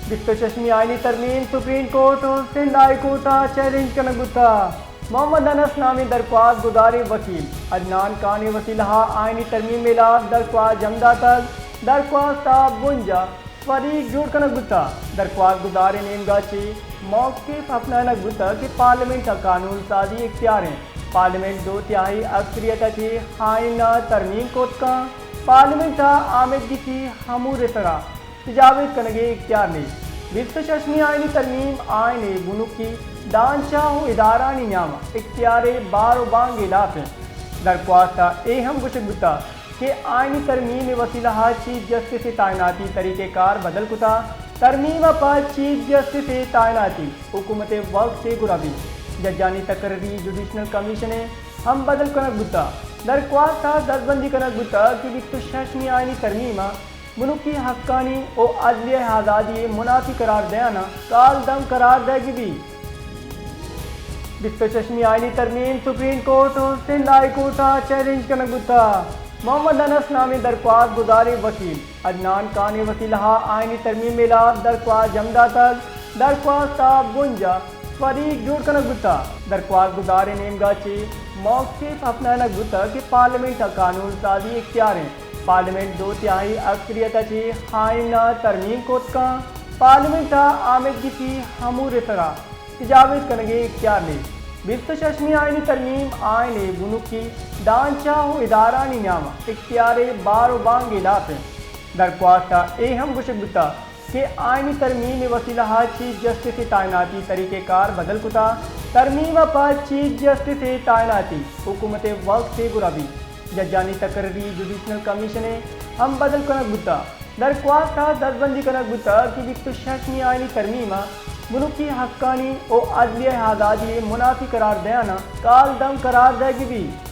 بیست ءُ ششمی آئینی ترمیم سپریم کورٹ ءُ سندھ ہائی کورٹ ءَ چیلنج کنگ بوتگ۔ محمد انس نامیں درخواست گزاریں وکیل عدنان خان ءِ وسیلہ ءَ آئینی ترمیم ءِ ہلاپ درخواست جم داتگ۔ درخواست ءِ بنجاہ فریق جوڑ کنگ بوتگ۔ درخواست گزاریں نیمگ ءَ چہ موقف اپنائینگ بوتگ کہ پارلیمنٹ ءَ قانون سازی اختیار انت۔ پارلیمنٹ دو تہائی اکثریت ءَ چہ آئین ءَ ترمیم کت کنت۔ پارلیمنٹ ءَ آمیدگی تھی امور ءِ سرا تجاویز کنگ ءِ اختیار نیست۔ بیست ءُ ششمی آئینی ترمیم آئین ءِ بنکی ڈھانچہ ءُ ادارھانی نیام ءَ اختیار ءِ بار ءُ بانگ ءِ ہلاپ انت۔ درخواست ءَ اے ہم گوشگ بوتگ کہ آئینی ترمیم ءِ وسیلہ ءَ چیف جسٹس ءِ تعیناتی طریقہ کار بدل کتگ۔ ترمیم ءَ پد چیف جسٹس ءِ تعیناتی حکومت ءِ وقت ءِ گورا بیت۔ ججانی تقرری جوڈیشنل کمیشن ءَ ہم بدل کنگ بوتگ۔ درخواست ءَ دزبندی کنگ بوتگ کہ بیست ءُ ششمی آئینی ترمیم ءَ بنکی حقانی ءُ عدلیہ ءِ آزادی ءِ منافی قرار دیان ءَ کالعدم قرار دئیگی بیت۔ بیست ءُ ششمی آئینی ترمیم سپریم کورٹ ءُ سندھ ہائی کورٹ ءَ چیلنج کنگ بوتگ۔ محمد انس نامیں درخواست گزاریں وکیل عدنان خان ءِ وسیلہ ءَ آئینی ترمیم ءِ ہلاپ درخواست جم داتگ۔ درخواست ءِ بنجاہ فریق جوڑ کنگ بوتگ۔ درخواست گزاریں نیمگ ءَ چہ موقف اپنائینگ بوتگ کہ پارلیمنٹ ءَ قانون سازی اختیار انت۔ پارلیمنٹ دو تہائی اکثریت ءَ چہ آئین ءَ ترمیم کت کنت۔ پارلیمنٹ ءَ آمیدگی تھی امور ءِ سرا تجاویز کنگ ءِ اختیار نیست۔ بیست ءُ ششمی آئینی ترمیم آئین ءِ بنکی ڈھانچہ ءُ ادارھانی نیام ءَ اختیار ءِ بار ءُ بانگ ءِ ہلاپ انت۔ درخواست ءَ اے ہم گوشگ بوتگ کہ آئینی ترمیم ءِ وسیلہ ءَ چیف جسٹس ءِ تعیناتی طریقہ کار بدل کتگ۔ ترمیم ءَ پد چیف جسٹس ءِ تعیناتی حکومت ءِ وقت ءِ گورا بیت۔ ججانی تقرری جوڈیشنل کمیشن ءَ ہم بدل کنگ بوتگ۔ درخواست ءَ دزبندی کنگ بوتگ کہ بیست ءُ ششمی آئینی ترمیم ءَ بنکی حقانی ءُ عدلیہ ءِ آزادی ءِ منافی قرار دیان ءَ کالعدم قرار دئیگی بیت۔